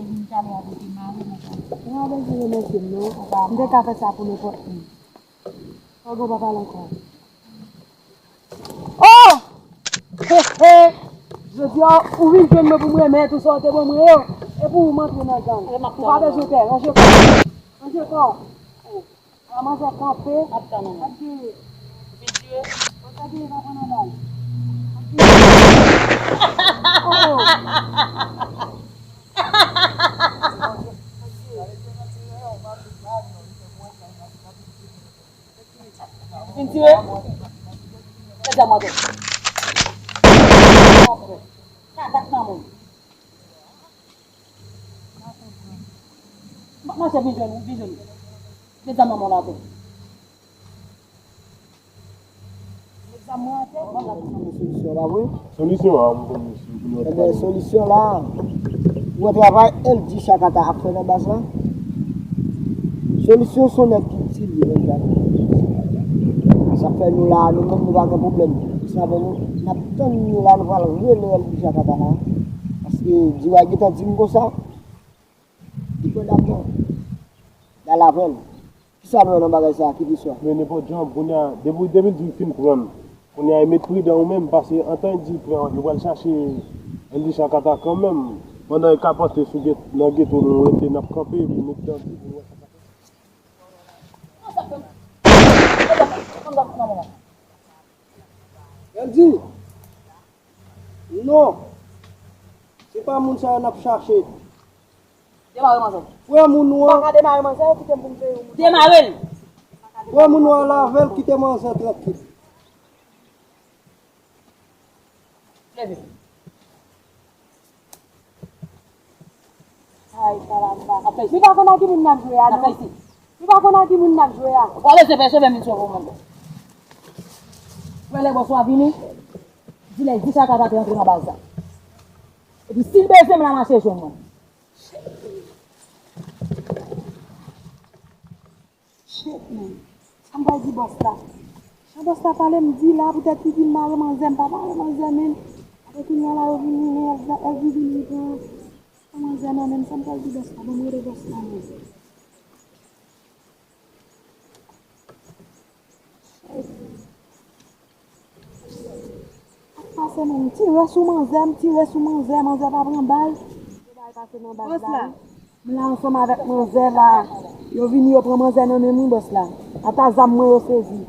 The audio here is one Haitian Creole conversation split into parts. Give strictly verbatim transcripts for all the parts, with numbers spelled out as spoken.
Vin talè a pou te mare nan kay. Ou pa bezwen remèsye m non. M te ka fè sa pou nenpòt moun. Fò w pa pale ankò. Oh! He, he! Jodi a, ou vin jwenn mwen pou m remèt ou sa w te ban mwen yo. E pou ou m antre nan gang. Ou pa bezwen pè, ranje kò w. Ranje kò w. A manzè kanpe. Ap tann ou. Ap gere. Vin tire. Konsa gere pa pran nan bal. Ap gere. Oh, oh. Vin tire. Fè zam atè. Kadak nan men w. Ma-, mache vin jwenn ou, vin jwenn ou. Met zam nan men w la tou. Met zam mwen atè, ban m la tou. Solisyon, pa vre? Solisyon a, m konn solisyon. Ebyen, solisyon la, ou wè travay L D Chakata ap fè nan baz la? Solisyon se yon nèg ki itil li menm la. Sa fè nou la, nou menm nou pa gen pwoblèm. Sa fè nou, n ap tann nou la, nou pral rele L D Chakata la. Paske Diway gentan di m konsa. Li pran dam nan. L al avè l. Kisa nou wè nan bagay sa a, ki pi swa? Men nenpòt jan, kounye a, depi, depi l di l fin pran l, kounye a, e met pridan ou menm, paske antan l di l pran, yo pral chache L D Chakata kanmenm. Pandan e ka pòte sou get-, nan geto nou rete, n ap kanpe, epi met dan di pou nou wè sa k ap pase. L D, non, se pa moun sa yo n ap chache. Demare manzè. Frè moun ou an. Ou pa ka demare manzè, kite m pou m peye ou. Demare l. Frè moun ou an, lave l, kite manzè trankil. Leve. Ay, kalamba. Apre, nou pa konn ak ki moun n ap jwe a, non? Apre, si. Nou pa konn ak ki moun n ap jwe a. Ou pa bezwen pè, sove m, sove w, mwen. Wè lè bòs la vini, di lè di sa ka ta te antre nan baz la. Epi si l bezwen m la, mache jwenn mwen. Shit, man. Sa m pral di bòs la? Jan bòs la pale, m di la, poutèt li di m mare manzè, m pa mare manzè, men. Apre kounye a la, yo vin vini, L D vini pran manzè nan men m, sa m pral di bòs la? Ban m rele bòs la, men. Shit. Sa k pase menm? M tire sou manzè, m tire sou manzè, manzè pa pran bal. Yo bay pase nan baz la, wi. M la ansanm avèk manzè la. Yo vini, yo pran manzè nan men m, wi, bòs la. Ata zam mwen yo sezi.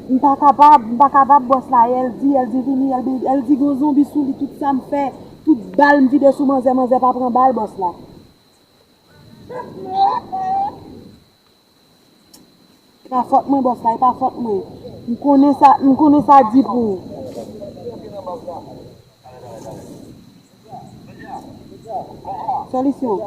M pa kapab, m pa kapab, bòs la. L D, L D vini, L D, L D gen zonbi sou li, tout sa m fè, tout bal m vide sou manzè, manzè pa pran bal, bòs la. E pa fòt mwen, bòs la, e pa fòt mwen. M konnen sa, m konnen sa di pou ou. Solisyon.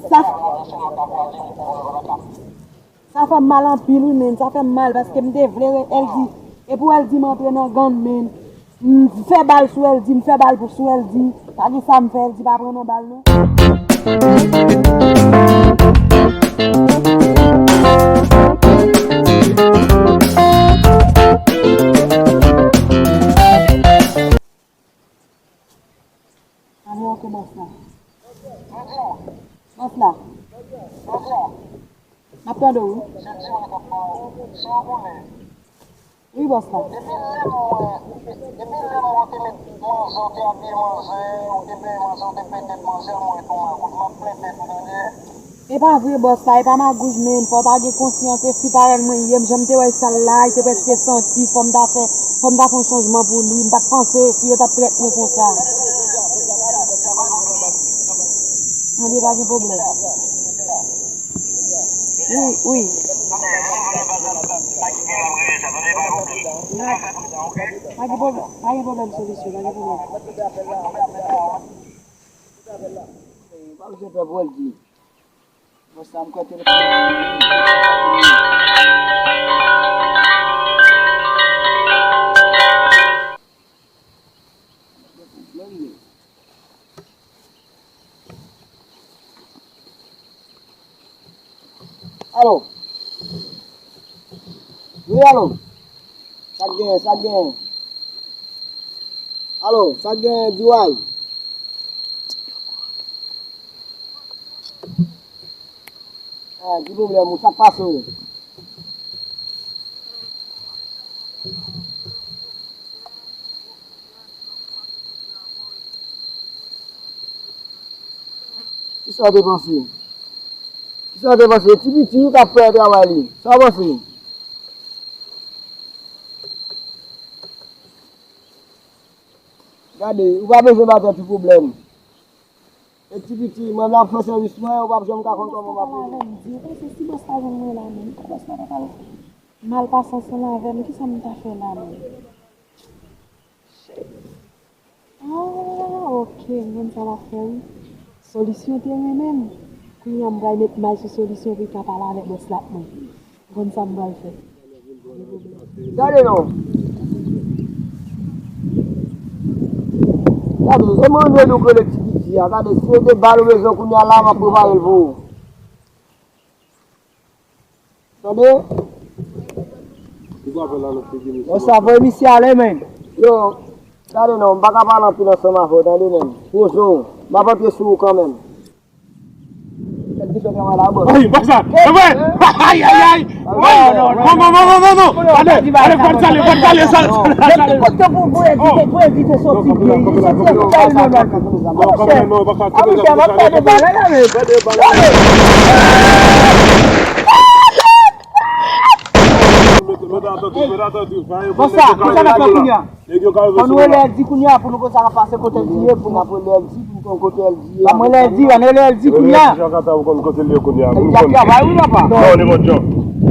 Sa, sa fè m mal anpil, wi, men. Sa fè m mal, paske m te vle re-, L D. E pou L D m antre nan gang, men. M fè bal sou L D, m fè bal pou sou L D. Pa gen sa m fè, L D pa pran nan bal, non. Ale, oke, bòs la. Bòs la. M ap tande w, wi. Wi, bòs la. E pa vre, bòs la, e pa magouj, men fò w ta gen konsyans, e fi parèy mwen ye m, jan m te wè sal la, li te prèske santi, fò m ta fè, fò m ta fè yon chanjman pou li, m pa t panse fi yo t ap trèt mwen konsa. Anben, pa gen pwoblèm. Wi, wi. Pa gen pwoblèm, pa gen pwoblèm, Solisyon, pa gen pwoblèm. Pa bezwen pè pou L D. Bòs la, m kwè telefòn nan. Alo. Wi, alo. Sa k genyen, sa k genyen? Alo, sa k genyen, D Y? Ah, ki pwoblèm ou? Sa k pase w? Kisa w te panse? Kisa w te panse? Ti piti wi k ap fè travay li. Sa w panse? Gade, ou pa bezwen ba tèt ou pwoblèm. E ti piti, mwen la fè sèvis mwen, ou p ap janm ka konn kòman m ap rele. Di, ou panse si bòs la jwenn mwen la menm, bòs la pa pral mal pase ansanm avè m, kisa m ta fè la menm? Ah, ok, m konn sa m ap fè wi. Solisyon te renmen m. Kounye a m pral met may sou Solisyon pou l ka pale avèk bòs la pou mwen. M konn sa m pral fè. Gade non. Gade, se mwen menm ou rele ti piti a. Gade, si se de bal ou bezwen kounye a la, m ap prepare l pou ou. Tande? Ou pa fè la nan figi misye. Yo, sa voye misye ale, men. Yo, gade non, m pa ka pale anpil ansanm avè w, tande, men. Poze w. M ap antre sou ou kanmenm. Kèt di fè travay la, bòs. Ay, bòs la. E vre. Ay, ay, ay. Ay, non, non, non, non, non, non. Ale, ale, fò n sale, fò n sale, sale, sale. Pote pou, pou evite, pou evite soti byen. Li soti an kay nòmal. Monchè, a monchè, m ap fè de bal la, men. Bon, sa, pou sa n ap fè kounye a? Fò nou rele L D kounye a pou nou konn sa k ap pase kote L D ye pou nou. N ap rele L D pou nou konn kote L D ye. Ban m rele L D, ann rele L D kounye a. L D ap travay wi, papa. Non, nenpòt jan.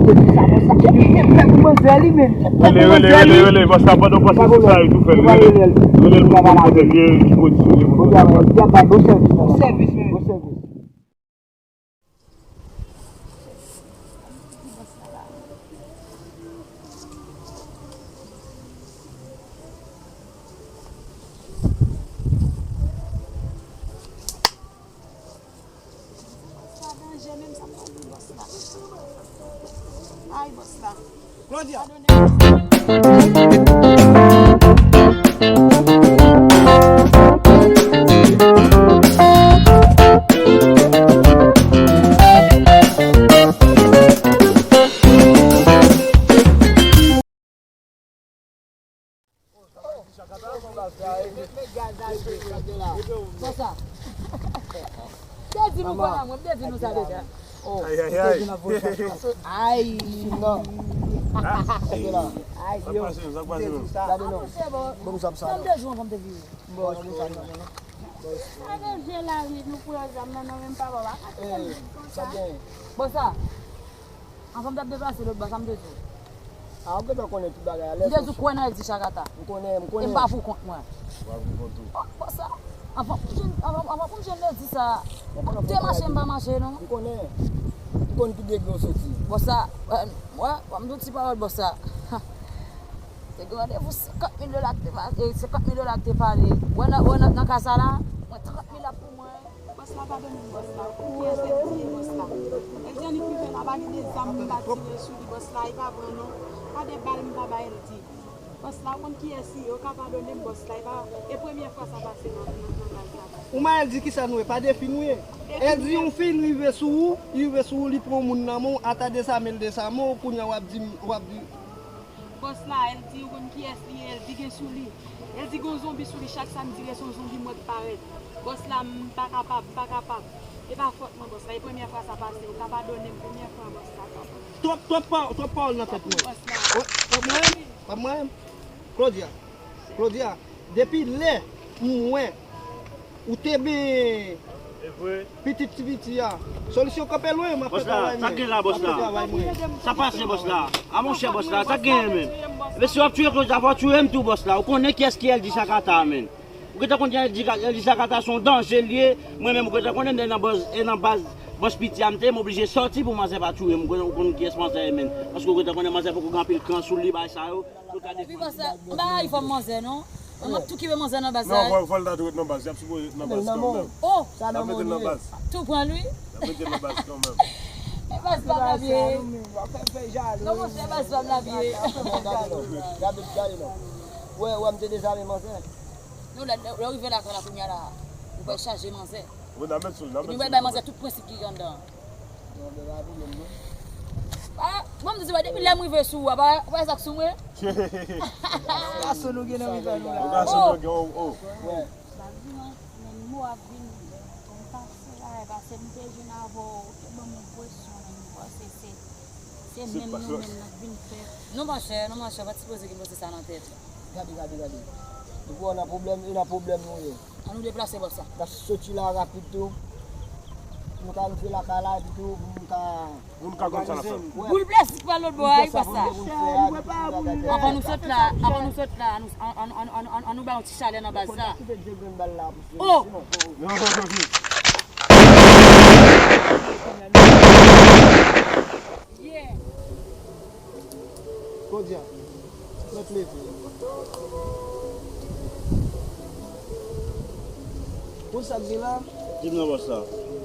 Depi sa, bon, sa, depi tèt pou manzè li menm. Rele, rele, rele, rele. Bòs la, pandan w panse sou sa, yo tou fè l. Rele, rele l pou konn kote l ye, ki pozisyon l ye pou konn. L D ap bay bon sèvis, papa. Bon sèvis, men. Bon sèvis. Sa danje menm, sa m pral di bòs la. Ay, bòs la. Claudia. Sa sa. Te di nou konn amwe, m te di nou sa deja. Ay, ay, ay. Ay. Ay, yo. Gade non. Bon, nou sa sa. Sa m te di w anvan m te vire. Bon, nou sa sa. Sa gen je la, nou pran zam nan, nan menm pa ba. Sa gen. Bon, sa. Anvan m t ap deplase lòt bò, sa m te di w? A, ou gentan konnen tout bagay alèz. M te di w kwè nan L D Chakata. M konnen, m konnen. E m pa pou kont mwen. Ou pa pou kont ou. Oh, bòs la. Anvan pou m jwenn, anvan, anvan pou m jwenn L D sa, m te mache, m pa mache, non. M konnen. M konn ki degre w soti. Bòs la, wè, wè, wè, m di w ti pawòl, bòs la. Te gen randevou senkant mil dola k te pa-, e, senkant mil dola k te pale. Wè nan, wè nan, nan ka sa la, mwen trant mil la pou mwen. Bòs la padone m, bòs la. Pou kiyès L D ye, bòs la? L D annik rive la, pa gen de zam m pa tire sou li, bòs la, e pa vre non. Pa de bal m pa bay L D. Bòs la, ou konn kiyès li ye, ou ka padone m, bòs la, e pa, e premye fwa sa pase nan, nan, nan kay sa. Ou ma L D kisa nou ye, pa defi nou ye. L D yon fi, li rive sou ou, li rive sou ou, li pran yon moun nan men w, ata desame l desame w, kounye a w ap di, w ap di, Bòs la, L D, ou konn kiyès li ye, L D gen sou li. L D gen yon zonbi sou li, chak samdi rete yon zonbi m wè k parèt. Bòs la, m pa kapab, m pa kapab. E pa fòt mwen, bòs la, e premyè fwa sa pase, ou ka padone m, premyè fwa, bòs la, papa. Twòp, twòp pa-, twòp pawòl nan tèt mwen. Bòs la. Wè, pa mwen, pa mwen. Claudia, Claudia, depi lè m wè ou te benyen pitit Ti Piti a, Solisyon kanpe lwen, m ap fè travay mwen. Bòs la, sa k gen la, bòs la? Sa pase, bòs la? A monchè, bòs la, sa k genyen menm? Ebyen, si w ap tiye Claudia, fò w tiye m tou, bòs la. Ou konnen kiyès ki L D Chakata a, menm. Ou gentan konn L D, L D Chakata se yon danje l ye. Mwen menm, ou gentan konnen, m te nan baz, e nan baz, bòs piti a m te ye, m oblije sòti pou manzè pa tiye m. Ou konn, ou konn kiyès manzè ye, menm. Paske ou gentan konnen manzè poko gen anpil kran sou li, bagay sa yo. Epi bòs la, m pa rayi fòm manzè non. Mwen, m ap tou kenbe manzè nan baz la. Non, fò, fò l ta tou ret nan baz. Y ap sipoze ret nan baz kanmenm. Oh! Y ap mete l nan baz. Tou pran l wi. Y ap mete l nan baz kanmenm. E baz pa m la vye. Non, monchè, baz pa m la vye. Gade, gade non. Wè, wè, m te dezame manzè. Non, lè, lè, lè w rive lakay la kounye a la, ou pral chaje manzè. Epi ou pral bay manzè tout prensip ki anndan an. Ah, bon, m di, depi lè m rive sou ou a, pa, pa sa k sou mwen. Gason nou gen nan rive nou la. Gason nou gen, oh, oh. Baz, men mo ap vin, m pase la, e pase m te jwenn avè w, ou te ban m yon presyon, men m panse se, se menm nou menm n ap vin fè. Non, monchè, non, monchè, pa t sipoze gen panse sa nan tèt. Gade, gade, gade. Ou kwè nan pwoblèm, e nan pwoblèm nou ye. An nou deplase, bòs la. N ap soti la rapid tou. Pou nou ka rive lakay la, epi tou, pou nou ka Moun ka konn sa n ap fè. Boul plastik pa lòt bò a, e pa sa. Anvan nou sot la, anvan nou sot la, an nou, an, an nou bay yon ti chalè nan baz la. Oh! Yeah. Kodia, mèt leve. Pou sa k gen la? Di m non, bòs la.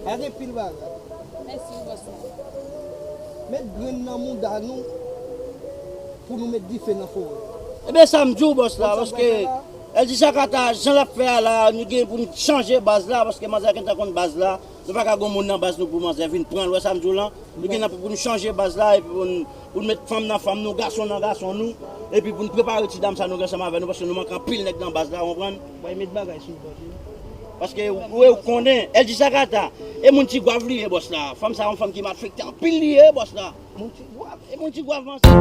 Pa gen pil bagay. Mèsi wi, bòs la. Met grenn nan mouda nou pou nou met dife nan forè. Ebyen, sa m di w, bòs la, paske L J Sakata, jan l ap fè a la, nou gen pou n chanje baz la, paske manzè gentan konn baz la. Nou pa ka gon moun nan baz nou pou manzè vin pran l, wè sa m di w lan? Nou gen pou, pou n chanje baz la, epi pou n, pou n met fanm nan fanm nou, gason nan gason nou, epi pou n prepare ti dam sa nou gen ansanm avè nou, paske nou manke anpil nèg nan baz la, w konprann? Bay met bagay sou bòs wi. Paske ou, ou konnen, L J Sakata, e moun Tigwav li ye, bòs la. Fanm sa, yon fanm ki malfekte anpil li ye, bòs la. Moun Tigwav, e moun Tigwav manzè.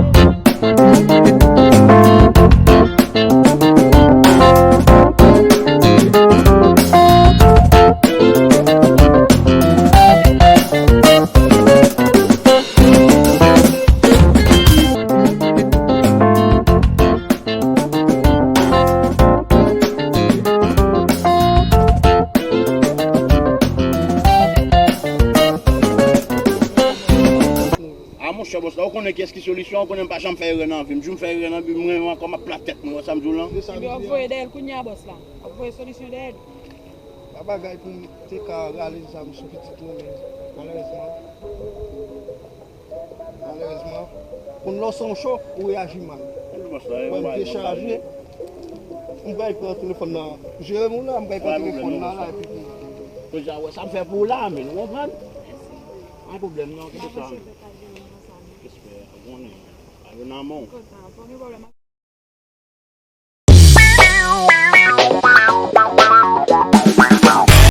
A monchè bòs la, ou konnen kiyès ki solisyon an, ou konnen m pa janm fè erè nan vi m. Jou m fè erè nan vi m, mwen menm ankò m ap plat tèt mwen, wè sa m di w lan? Ebyen w ap voye dèyè l kounye a bòs la. W ap voye solisyon dèyè l. Pa bagay pou m te ka rale zam sou pitit mwen, men malerezman, malerezman, konn lè w se yon cho, ou reyaji mal. Wè m dechaje, m pral pran telefòn nan. Jere m ou la, m pral pran telefòn nan la, epi pou. Kounye a, wè sa m fè pou ou la, men, ou konprann? Pa gen pwoblèm non, kite sa. Respè, konnen, ale nan men w.